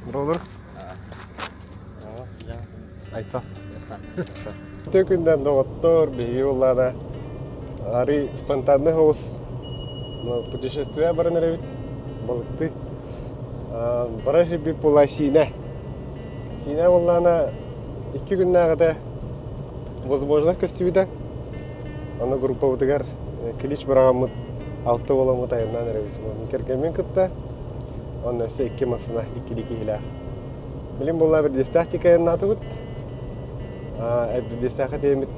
Броулер. Айта. Үтүө күннэн доҕоттор, биһиги буоллаҕына арый спонтанный соҕус путешествие баран эрэбит, балыктыы. Барар сирбит буолла Сиинэ. Сиинэ буоллаҕына 2 күннээҕитэ возможность көстүбүтэ. Аны группабытыгар клич быраҕаммыт алта буоламмыт айаннаан эрэбит. Кэргэммин кытта Онно өссө икки массыына иккилии киһилээх. Билим буолла Бердиэстээх диэки айаннаатыбыт. Бердиэстээххэ тиийэммит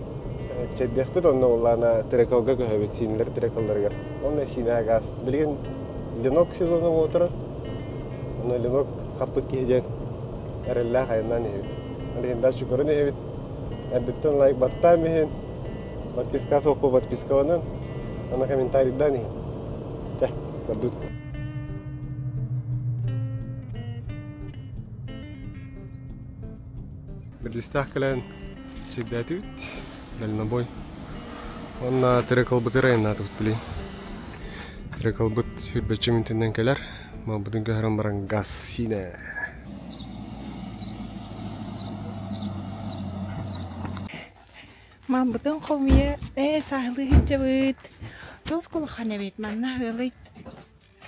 чэйдиэхпит, онно буоллаҕына Треколга көһөбүт, сиинэлэр Треколларыгар. Онно сиинэ газ. Билигин ленок сезона буола турар. Онно ленок хаппыт киһи диэн эрэллээх айаннаан иһэбит. Ол иһин дальше көрөн иһэбит. Эрдэттэн лайк баттаан иһин, подписка суохпу подпискаланан, аны комментарийдаан иһин. Чэ, көрдүт. Бердистээх кэлэн сирдээтибит, дальнобой. Уонна Треколбытыр айаннаатыбыт билигин. Треколбыт сүүрбэччэ мүнүүтэнэн кэлэр. Малбытын көһөрөн баран газ сиинэ. Мамбытын хомуйа ээ сааһылыы сылдьабыт. Туос кулахан эбит манна ыалый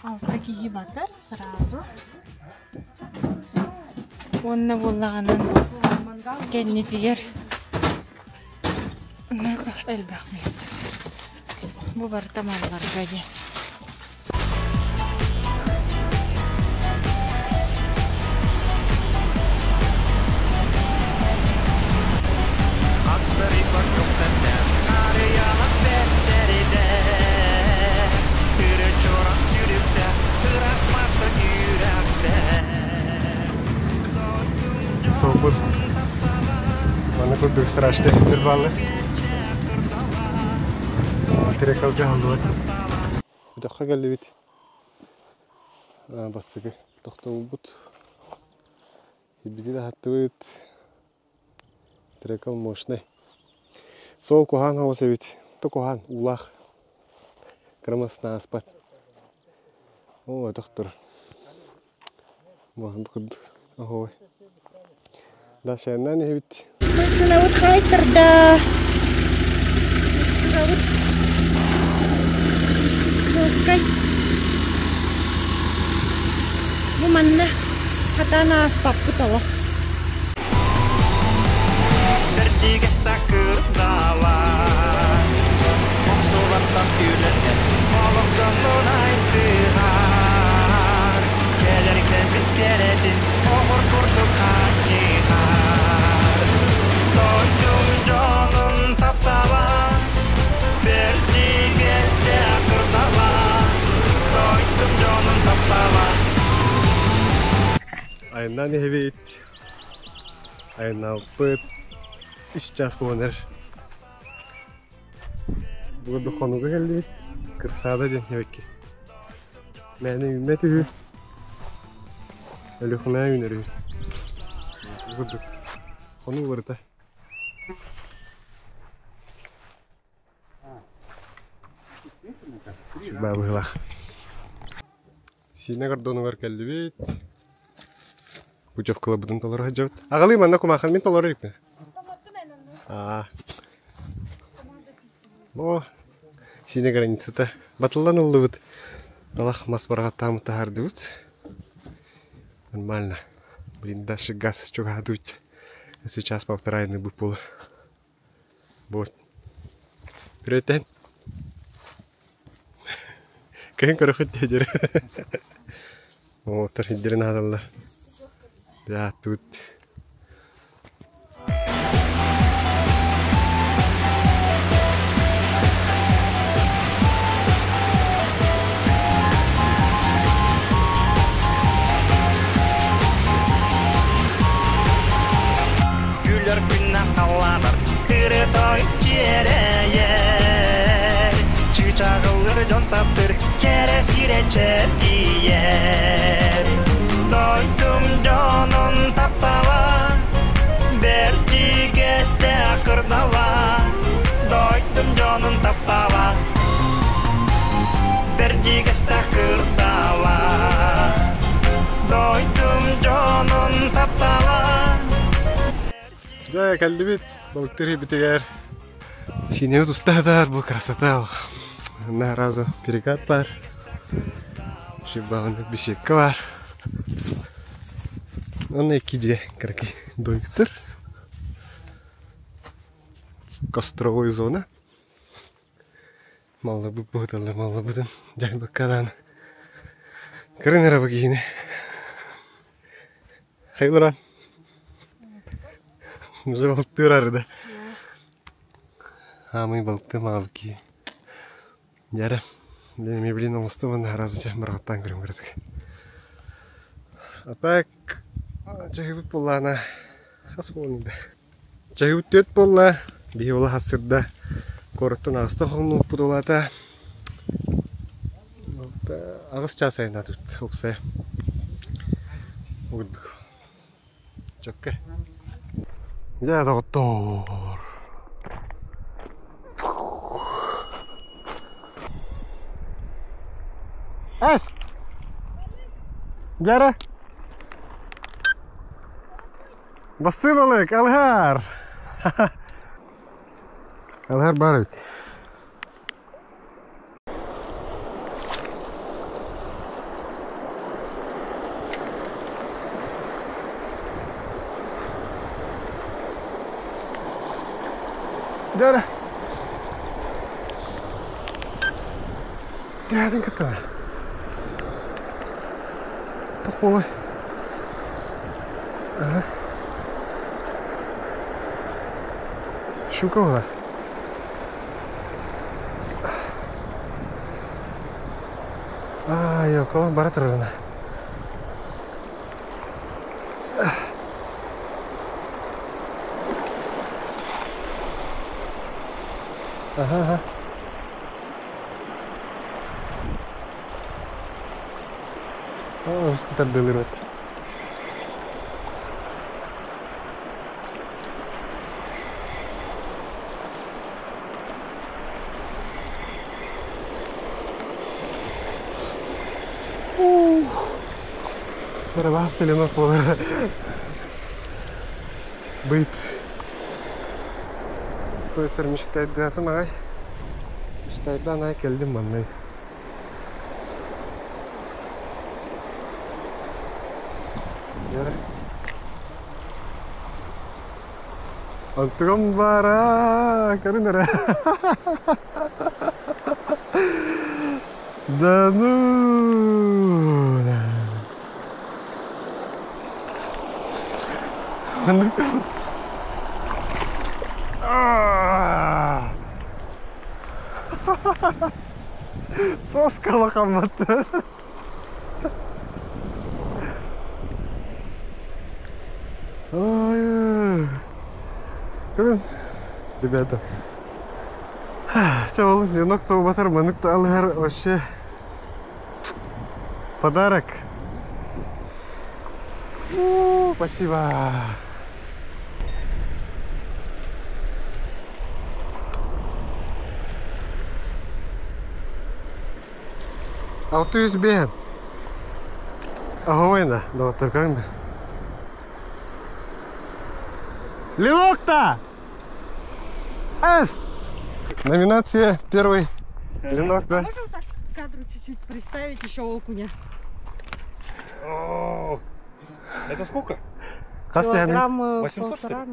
алта киһи батар сразу. Уонна буоллаҕынан кэннитигэр элбэх миэстэ. Бу барыта малларга диэн. Сообус манна курдук страшный иһиттэр бааллар. Трекалга аһыллыбат. Өтөххө кэллибит. Бастакы тохтобулбут. Ирбитин аһаттыбыт. Трекал мощный. Суол куһаан хаҕыс эбит. То куһаан, уулаах. Кыра массыына ааспат. Оо, өтөх турар. Бу курдук. Оһуой. Дашаннан иһэбит. Массыынабыт хаайтарда. Массыынабыт жесткай. Бу манна хатаан ааспаппыт олох. Айаннаан иһэбит. Айаннаабыппыт үс чаас буолан эрэр. Бүгүн хонууга кэллибит. Кырсаада диэн эбикки. Мээнэ үүммэт үһү. Өлүөхүмэ үүнэр үһү. Бу курдук хонуу барыта. Сүрбээ быһыылаах. Сиинэ кордонугар кэллибит. Путевкаларбытын толоро сылдьабыт. Аҕалыы манна кумаахын мин толоро иликпин. Аа. О, Сиинэ границата. Батыллан ыллыбыт. Талах мас бараҕаттааммыт таһаардыбыт. Нормально. Блин, дальше газ чугаһаатыбыт. Сейчас полтора выпало. Вот. Привет, Кыһын көрөхүт диэдир. Оттор сирдэрин аһаталлар. Дьэ, тут Күлэр күннэ халлаанар Ырытой дьиэрэйэр Чыычааҕыллыр дьон таптыр Кэрэ сирэ чэппийэр Дойдум дьонун таптала Бэрдьигэстээх кырдала Дойдум дьонун таптала Бэрдьигэстээх кырдала Дойдум дьонун. Дьэ, кэллибит балыктыыр иһиппитигэр. Сиинэбит уста сытар, бу красота. Манна сразу перекат баар. Шибаҕыннык беседка баар. Уонна икки дьиэ кыракый домиктар. Костровой зона. Малларбыт быһыталлар малларбытын дьайбаккалаан көрөн эрэ бу киһини. Хайыларан. Уже балыктыыр арыда. Аамый балыктыы маҕабыт киһи. Дьэрэ. Мен блин оҥостубун аразыча бырахаттаан көрүм кыратык. А так чаһыыбыт буоллаана хас буолан да. Чаһыыбыт түөрт буолла. Биһи ола хасырда куораттан аҕыста хоҥнубуппут улаата. Аҕыс чаас айаннаатыбыт уопсайа. Курдук. Чөккө. Дьэ, доҕоттоор. Эс! Дьара! Бастыы балык, алыһар! Алыһар баар эбит. Дьэ Түһээтин кытта. Туох буолуой? Ага. Щука была. Аа, ёколон бара турарына. Ага, ага. Оо, тардылыр Барабаас теленок буолар. Быйт. Тойтор мечтайдыатым аҕай. Мечтайдаан аҕай кэллим маннай. Онтугум баара, көрүн эрэ. Да ну! Соскала хамматты. Ой, көрүн, ребята. Чэ, ол ленок туубатар манык да алыһар вообще подарок. У, спасибо. 605. Оһуойна, доҕоттор көрүҥ да. Ленок-то! С! Номинация первый. Ленок, да? Можем так к кадру чуть-чуть представить еще окуня? Это сколько? Килограмм 800, что ли? полтора.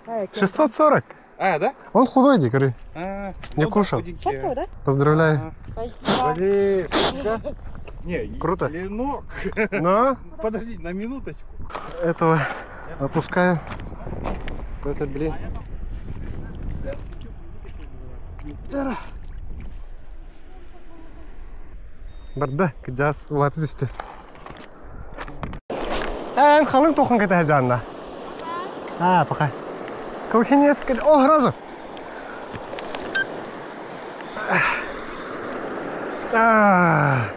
А, 640. А, да? Он худой, дикари. А, Не ну, кушал. худенький. Сколько, да? Поздравляю. Спасибо. Блин. Не, Круто. Ленок. Но Подожди, на минуточку. этого отпускаю. Это, блин. Барда, кыдьаас улаата түстэ. Эн халыҥ туохун кэтэһэ дьаанна? А, пока. Кухня О, сразу! А.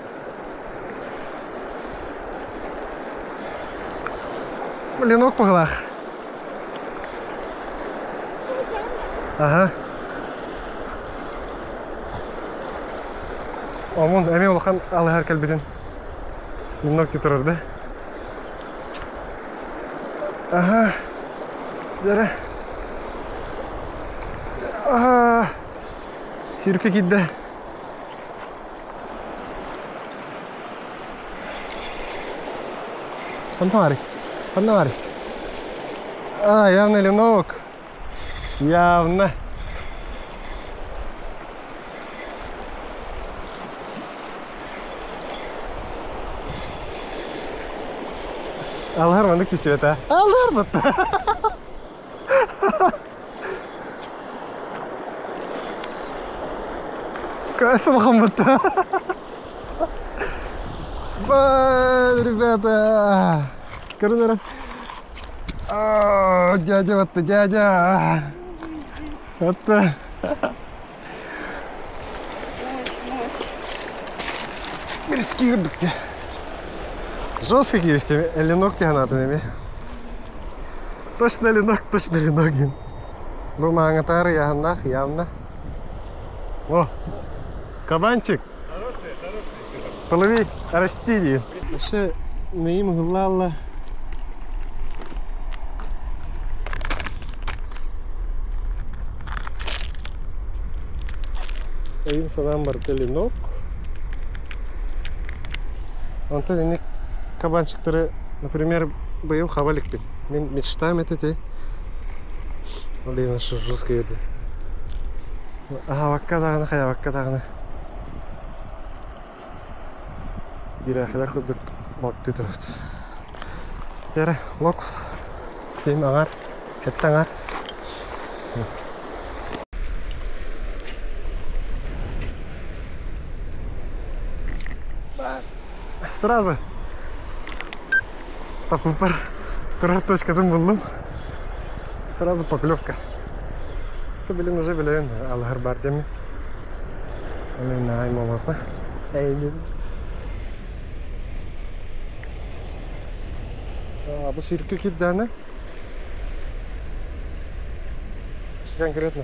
Ленок пыгылах. Ага. Омун эмиэ улахан алыһар кэлбитин Ленок турар да? Ага. Дьэрэ. Сүүрүккэ киирдэ. Ханна Ханна А, явно ленок. Явно. Аллар маннык кисибэт а. Аллар бытта. Кайсы бытта. Ребята. Көрүнөрө. Дядя вот дядя. Вот. Мирский курдук Жестко киристи, ленок тиһанатым эми. Точно ленок, точно ленок. Бу маңатары яһаннах явно. О, кабанчик. Хороший, хороший. Плыви, расти. Еще миим гулалла. Өйүм санаам барыта ленок. Онтон ини кабанчиктары, например, быйыл хаба иликпин. Мин мечтаем этэ Блин, что жестко еді. Аһабакка даҕаны, хайабакка даҕаны. Бирээхилэр курдук балыктыы турабыт. Дьэ локс, сим аҥар, сэттэ аҥар. Сразу таппыппар турар точкатын буллум. Сразу поклевка. Это, блин, уже билэбин, аллахар бар деми. Блин, ай, молопа. Эй, бу сүүрүккэ киирдэҕинэ конкретно.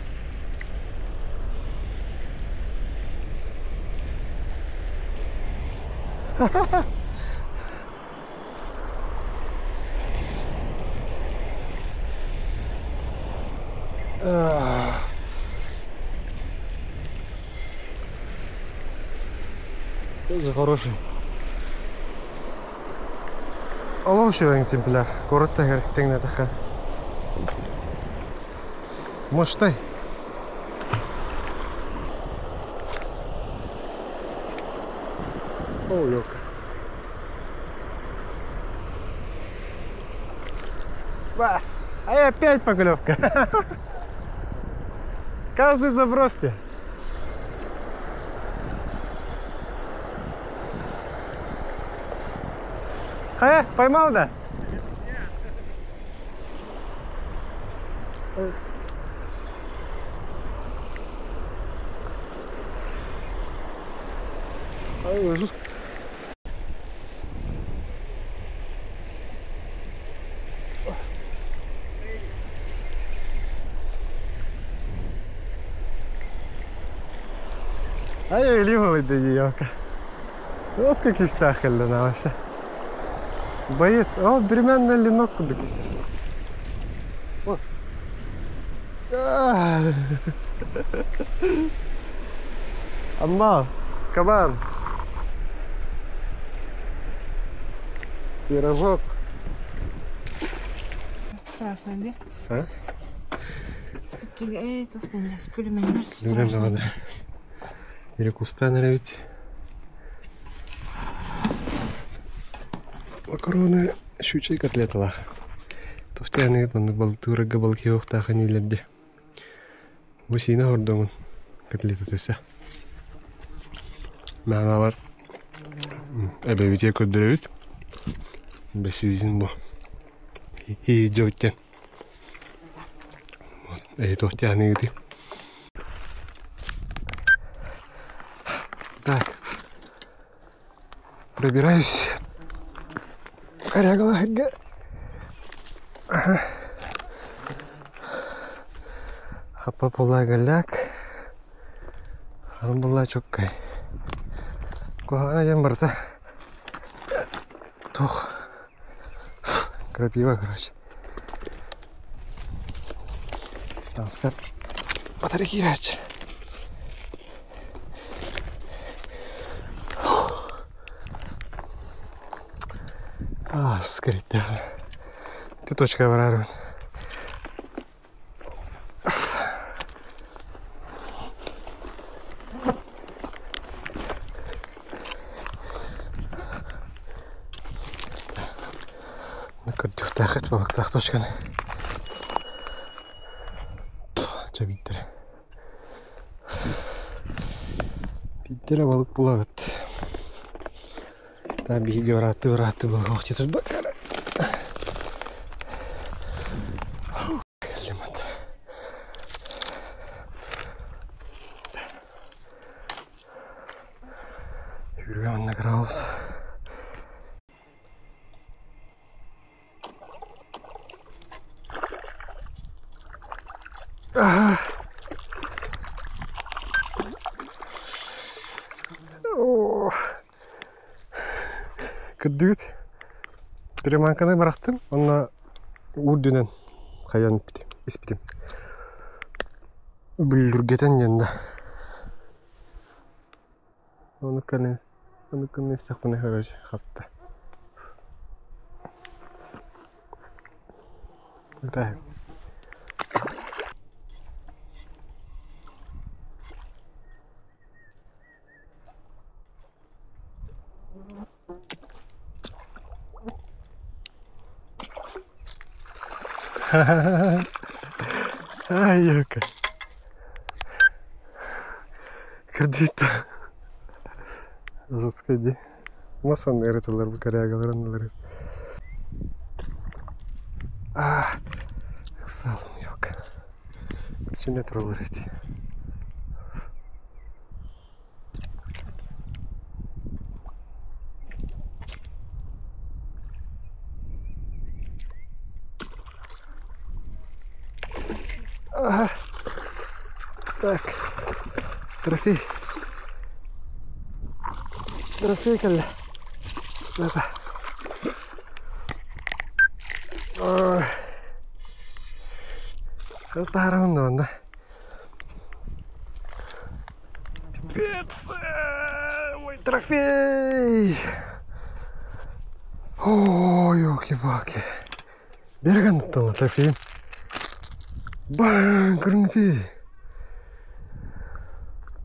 Тоже хороший. Олох үчүгэй экземпляр. Куорат таһыгар тэҥнэтэххэ. Мощный. О, елка. Ба! А и опять поклевка. Каждый заброс тебе. Хайа, поймал, да? Ай, жестко. Ай, ливовый да елка. Оска күүстээх кэллэ вообще. Боец. О, беременный ленок курдук кисер. О. Амма, кабан. Пирожок. Страшно, да? А? Күлүмэннэр Күлүмэн страшно. даҕаны. Или кустан ведь. Макароны щучьи котлеталаах. Туохтааныгыт маннык балыктыырга балкиохтаахан илэрде. Бу сиинэ хордоҥун котлета төсө. Маамабар эбэбитиэ көрдөрөбүт. Бэсүүсүн бу. Хии дьоттен. Эһи туохтааныгыты. Так. Пробираюсь. Корягала. Ага. Хапа була галяк. Харым була чоккай. Куһаҕана диэн барыта. Туох. Крапива, короче. Таскар. Батары киирээччи. Скорее. Ты точка барарбын. Көрдүөхтээххит балыктаах точканы. Чэ биирдэрэ. Биирдэрэ балык булабыт. Та биһиги ыраатты-ыраатты балык охтитырбакка эрэ. Кэллим Үргэ манна граус. Кырдьыгыт приманканы бырахтым уонна үрдүнэн хайан испитим. Бүллүргэтэн диэн да. Ону кэлин ону кэлин истэхпинэ короче хапта. Так. Ай, ёка. Кырдьыйта. Жестко дии. Масан ырытылар бу корягаларын ылары. А, ыксалым yok. Içinde туралар эти. Ага. Так. Трофей. Трофей кэллэ. Это. Таһаарабын да манна. Пипец! Мой трофей! О, елки-палки. Берген тутталла трофейим. Баң, көрүҥүтүй.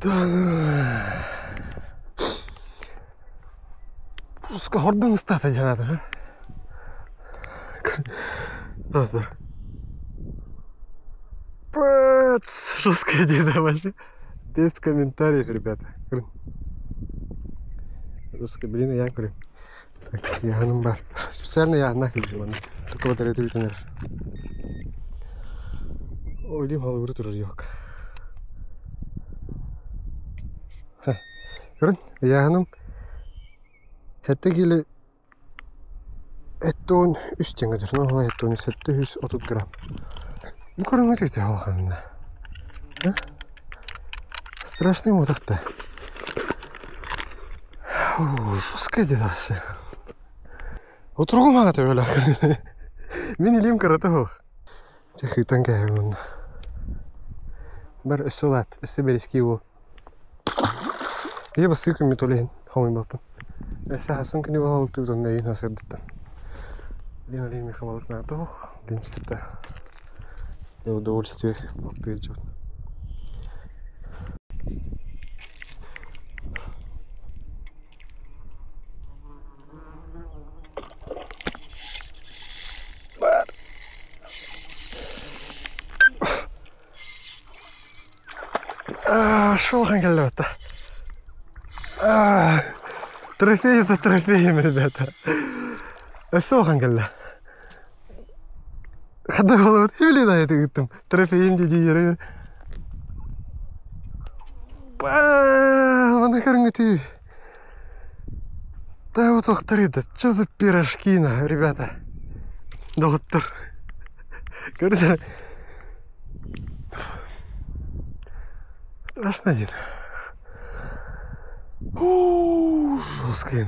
Да ну. Хордон ыстаата дьаната. Достор. Пац, жесткая деда вообще. Без комментариев, ребята. Жесткая, блин, я говорю. Так, яғыным бар. Специально яғына кілдім аны. Только батарея бүтін Ойлим халыбыры турар yok. Көрүн, яғыным хәтте киле 73 теңгедер. Ну, 73 730 грамм. Бу көрүҥҥэ түйтэ улаханна. Страшный мутахта. Жесткая дед вообще. Утургу мага төбөлө. Мин илим кырата хух. Чэ хытан кэһэбин онно. Бар өссө улаат, өссө бэриски уол. Ийэ бастыы күммүт ол иһин хомуйбаппын. Өссө хасын күнү баһылыктыбыт онно эйин сырдыттан. Блин, олень миэхэ балык наада суох. Блин, чисто для удовольствия балыктыыр дьон. Шолхан кэллэ Трофей за трофеем, ребята. Өссө кэллэ. Хадда болобут, блин, это ыттым. Трофейим диди Мана көрүҥҥүтүй. Да вот да что за пирожки, на, ребята? Доктор. Көрдө. Страшно один. Жесткий.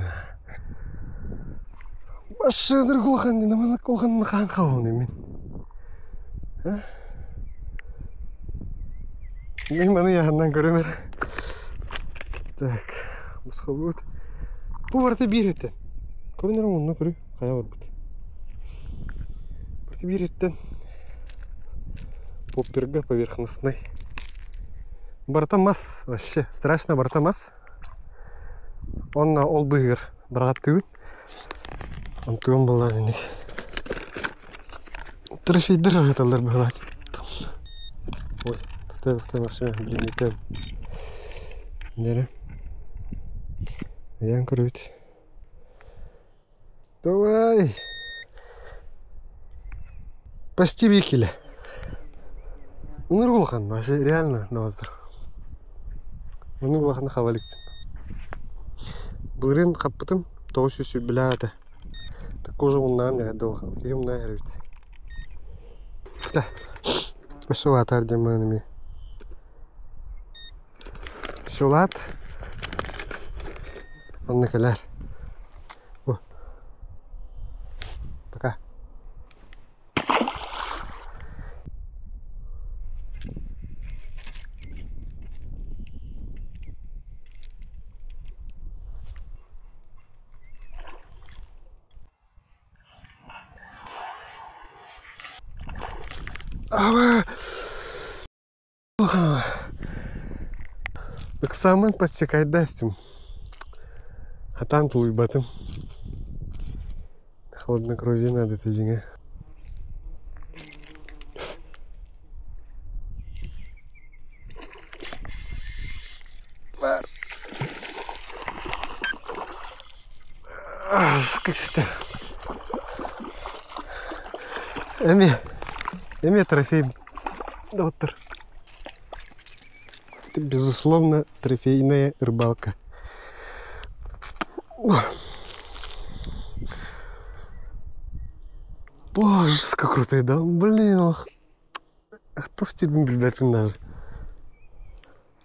Машина кулахан, намана кулахан хаан хауны мен. Мин маны яһаннан көрөм эрэ. Так, бусхалбыт. Бу барыта биир өттөн. Көрүн эрэ онно көрү хайа барбыт. Барыта биир өттөн. Попперга поверхностный. Барыта мас вообще страшно барыта мас. Онно ол быыһыгар быраҕаттыыбын. Онтугум буоллаан инник. Трофейдар аһаталлар быһалаах. Ой, тута машина блин Нere? Ыйан көрөбүт. Давай! Почти бикиле. Ыныр улахан, вообще реально наваздар. Ыныр улахан хабаликпин. Былырыын хаппытым 900 билаата. Такой же умнаан эһэрдэ улахан. Киһи умнаа эһэрбит. Да. Өссө улаатар диэн маан эмиэ. Өссө улаат. Онно кэлээр. Пока. Ыксааммын подсекайдастым. Хатаан тулуйбатым. Хладнокровие надо это дьиҥэ. Скажите. Эми, эми трофей доктор. Это, безусловно, трофейная рыбалка. Боже, сколько крутой, да? Блин, ох. А то в тебе билбэппин даже.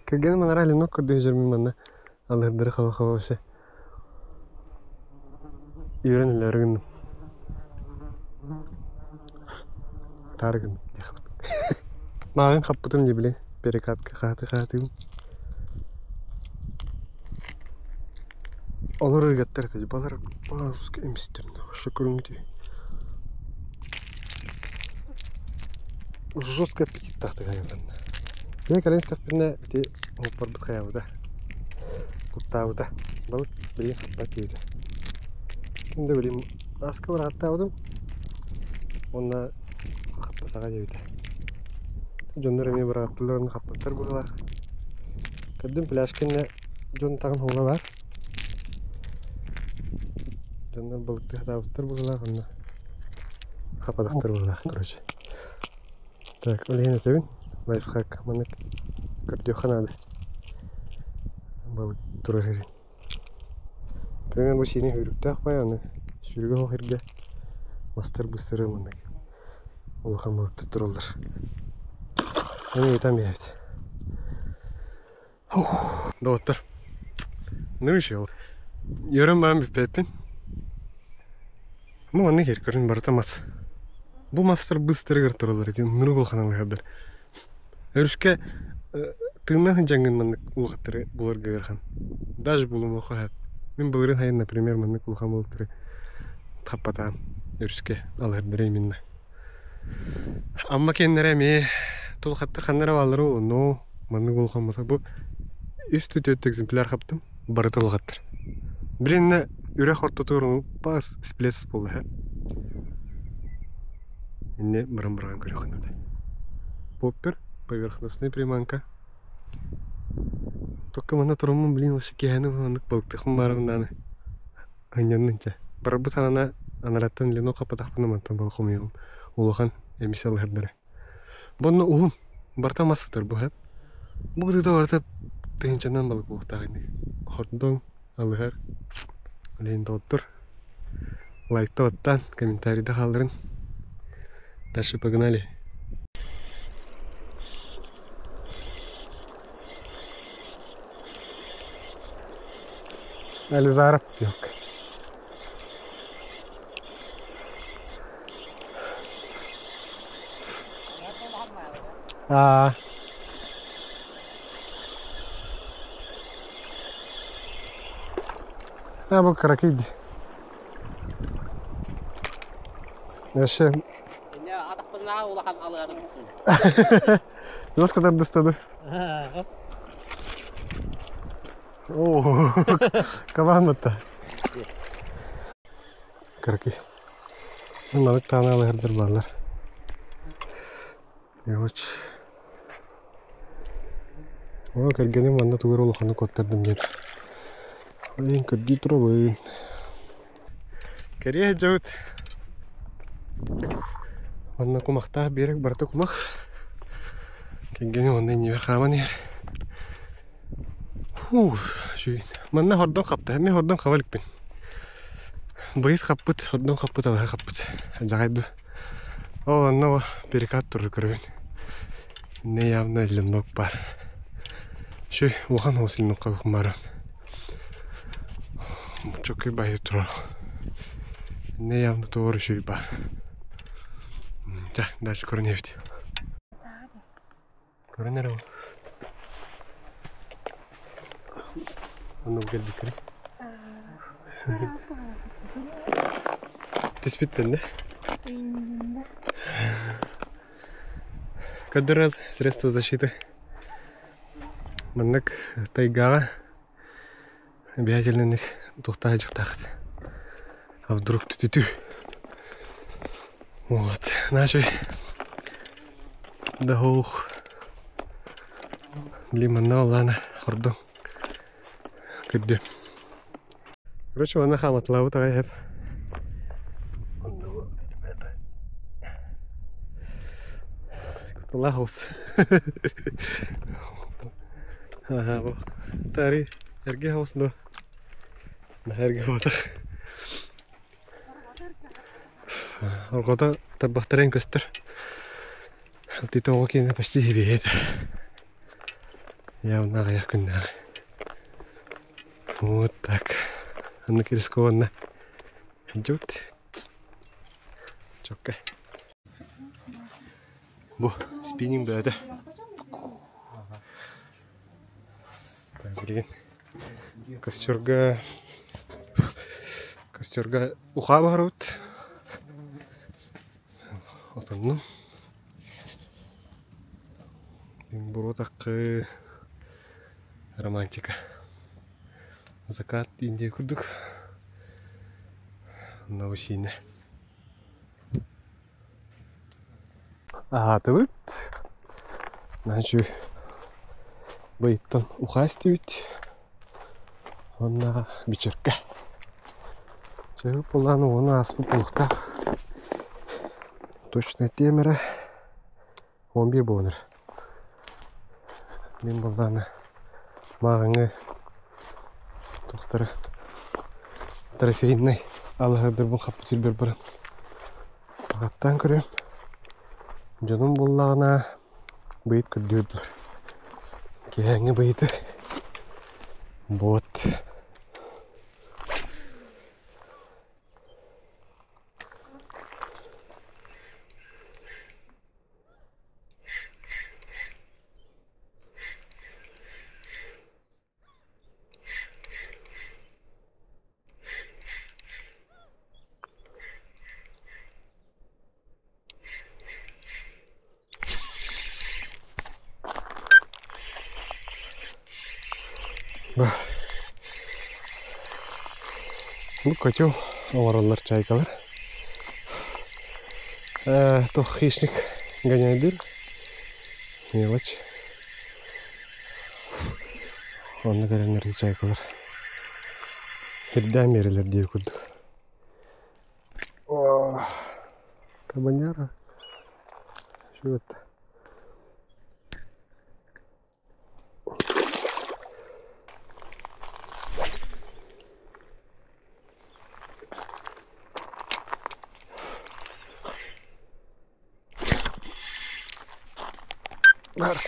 Кэргэним анараа ленок көрдөөн дьэрмин манна алыһырдары хаба-хаба вообще үөрэн өлөөрү гынным. Таары гынным диэхпит. Мааҕын хаппытым дии били перекатка хааты-хаатыым. Олор ыргаттар этэ балар по-русски эмистэр вообще көрүҥүтүй. Жестко аппетиттаахтык айылланна. Дьэ кэлэн истэхпинэ ити оһуппарбыт хайаабыта, куттаабыта. Балык билигин хаппат диэбитэ. Ким да билим ааска бырааттаабытым уонна хаппатаҕа диэбитэ. Дьоннор эмиэ бырааттылар уонна хаппаттар быһыылаах. Көрдүм пляж кэннэ дьон таҕын хоҥо баар. Дьоннор балыктыы сатаабыттар быһыылаах онно хаппатахтар быһыылаах короче. Так, ол иһин этэбин, лайфхак маннык көрдүөххэ наада. Балык турар сирин. Например, бу сиини сүүрүктээх баай аны сүүрүгэ суох сиргэ мастар быстары маннык улахан балыктар тураллар. Аны ыйытан биэрэбит. Доҕоттор, ну еще үөрэн баран бүппэппин. Бу маннык иһэр көрүн барыта мас. Бу мастар быстарыгар тураллар ити ынырык улахан алыһардар. Өрүскэ тыыннаах сылдьаҥҥын маннык улахаттары буларга ыарахан. Даже булумуохха сөп. Мин былырыын сайын, например, маннык улахан балыктары хаппатаҕым өрүскэ алыһардары именно. Амма киэннэрэ эмиэ тулхаттар ханна эрэ бааллара буолуо, но маннык улахан буолбатах. Бу үс түөрт экземпляр хаптым, барыта улахаттар. Билиннэ үрэх ортотугар пас сплес буолла һэ. Инне баран баран көрүөххэ наада. Поппер, поверхностная приманка. Только манна тураммын, блин, вообще киэһэни маннык балыктыахпын баарым даҕаны. Ынньаннын чэ. Барарбыт саҕана анараттан ленок хаппатахпына мантан бал хомуйуом. Улахан эмис алыһардара. Бу онно уһун. Барыта мас сытар бу һэп. Бу кытыыта барыта тыһыынчанан балык буолуохтаах инник. Хордоҥ, алыһар, олейн доҕоттор. Лайкта оттаан, комментарийда хаалларын. Дальше погнали. Ализаров пилка. Аа. А бу кыракый дии. Вообще Жестко тардыстады. О, кабан бытта. Кыракый. Манык таана алыһырдар бааллар. Мелочь. О, кэргэним манна тугу эрэ улаханнык куоттардым диэт. Блин, көрдүү турабын. Кэриэ сылдьабыт. Манна кумахтаах биэрэк барыта кумах. Кэргэним онно иннибэр хааман иһэр. Фу, үчүгэй. Манна хордон хапта. Эмиэ хордон хаба иликпин. Быйыт хаппыт, хордон хаппыт, алаһа хаппыт. Дьаҕай дуу. Ол онно перекат турар көрөбүн. Не явно ленок бар. Үчүгэй, улахан оҕус ленокка баар. Чөкөй байы турар. Не явно туор үчүгэй баар. Дьэ, дальше көрүнэбит. Көрөн эрэ ол. Онно кэлбиккин. Түспүттэн да? Көрдөрөр средства защиты. Маннык тайгаҕа обязательно туохтаах дьахтаахыт. А вдруг түтүтү. Вот, начал. Да ох. Блин, манна оллаана ордон көрдүм. Короче, манна хааматылаабыт аҕай эп. Ребята. Кутталаах Ага, бу. Тари, эргэ хаус но. Эргэ буотах. Оргото тарбахтарын көстөр. Тито оҕо киэнэ почти хибиһиэт. Явно аҕыйах күннээҕи. Вот так. Аннык рискованно идет. Чокка. Бу спиннинг бөөтө. Билигин костерга костерга ухаа барабыт. Отоннум. Буруотаххы романтика. Закат Индия курдук. Новосине. Аһаатыбыт. Значит, быйыттан ухаа истибит. Уонна бичэркэ. Чэ, былаан уону ааспыт буолуохтаах. Точно этиэм эрэ. 11 буолан эрэ. Мин былаана мааҕыҥҥы тохтары трофейнай алаһыырдарбын хаппыт сирбэр баран ааттаан көрүөм. Дьонум буллаҕына быйыт көрдүүр Киэһээҥҥи быйыты. Вот. Бу котел оҥороллор чайкалар. Туох хищник гоняйдыр. Мелочь. Онно кэлэннэр чайкалар. Ирдээн биэрэлэр диир курдук. Кабанера. Что это? Бар.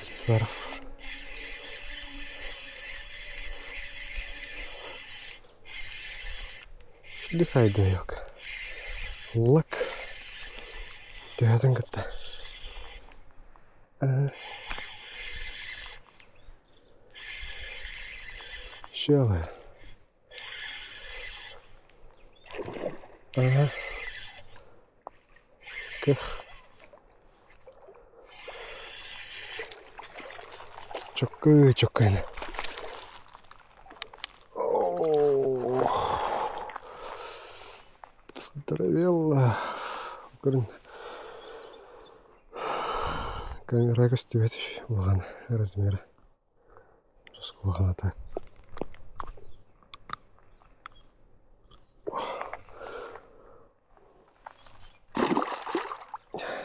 Ализаров. Дыхай дайок. Лык. Түһэтин кытта. Şöyle. Ага. Кых. Чоккой, чоккой. Здоровелла. Көрүн. Камера көстүбэт улахан размера. Улахан так.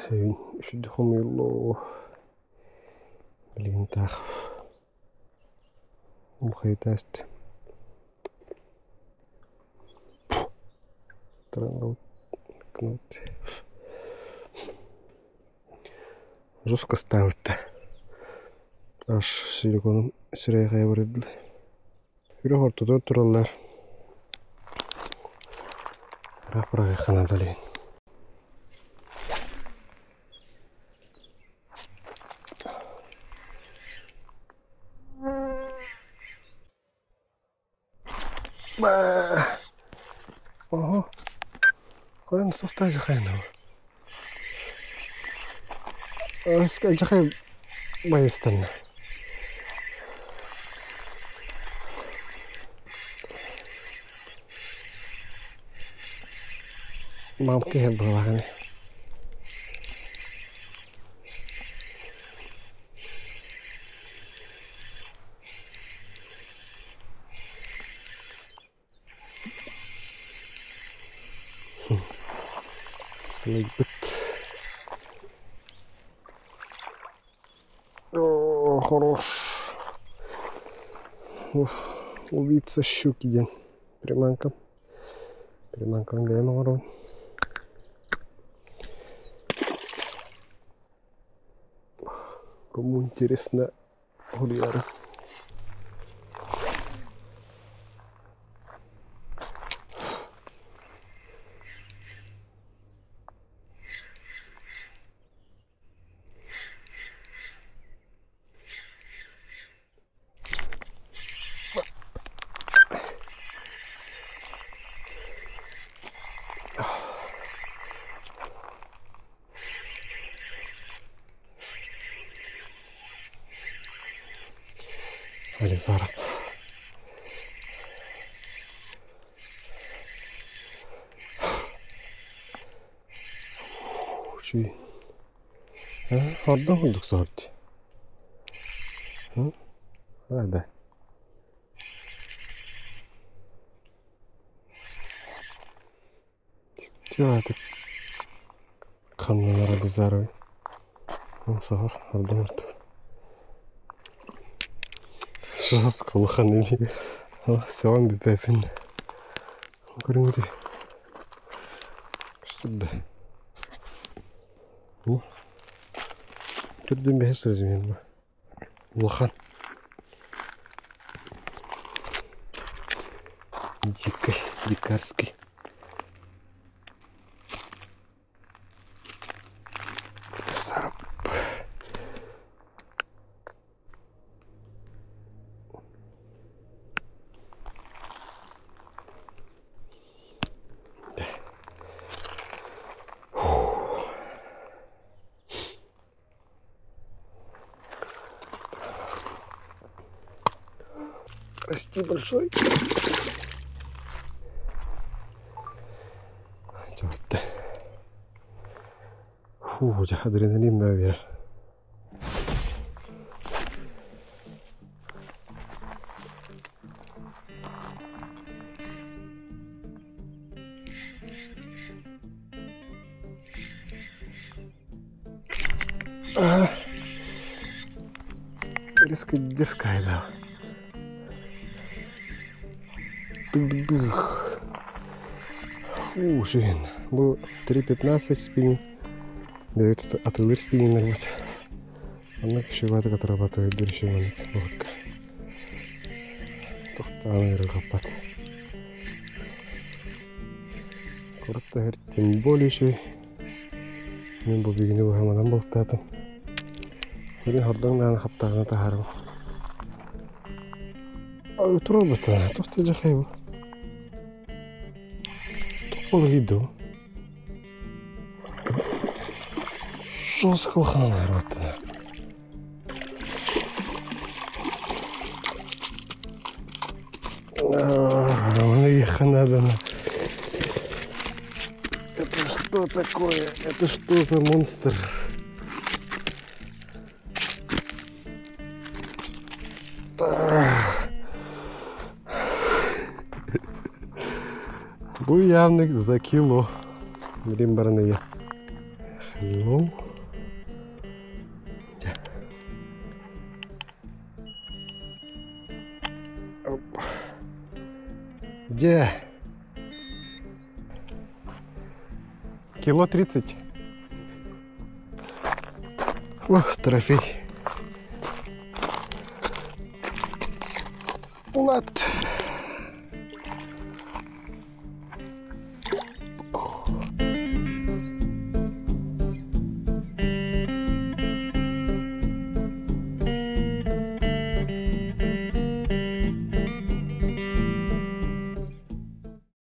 Үчүдү хомуйуллуу. Билигин таах. Мухайтаст. Жестко ставит-то. Аж силиконом сирэйгэ барыдыл. Үрэх ортотугар тураллар. Ыраах быраҕыахха наада Ого. Хайан сухтай хайна. Жахай байыстан. Мамки была. Сылайбыт. О, хорош. Уф, убийца щуки день. Приманка. Приманка бэйэм оҥоробун. Кому интересно гуляра. Ализаров. Үчүгэй. Ордон курдук соһор дии. Да. Ханналар Ализаровой. Соһор, ордон курдук. Жестко улахан эми. Сөҕөн бүппэппин. Көрүҥүтүй. Көстүр да. Түрдүн бэһис размер Улахан. Дикий, дикарский. Сарап. Расти большой. Фу, адреналин баар. Резко дерзкая, да. Дых-дых. Фу, жирен. Был 3.15 спиннинг. Дает атылыр спиннинг. Онно кишеватык отрабатывает дырышеванок лодка. Тохтаан ырыгаппат. Куорат таһыгар тем более үчүгэй. Мин бу бүгүнү быһа манан балыктаатым. Билин хордоҥ даҕаны хаптаҕына таһаарым. Турар туох да дьахай бу. Туох балыгый дуу? Жестко улаханын баттана. Надо. Это что такое? Это что за монстр? Бу явно за кило. Билин баран ыйа. Hello. Где? Кило 30. Ох, трофей. Улат.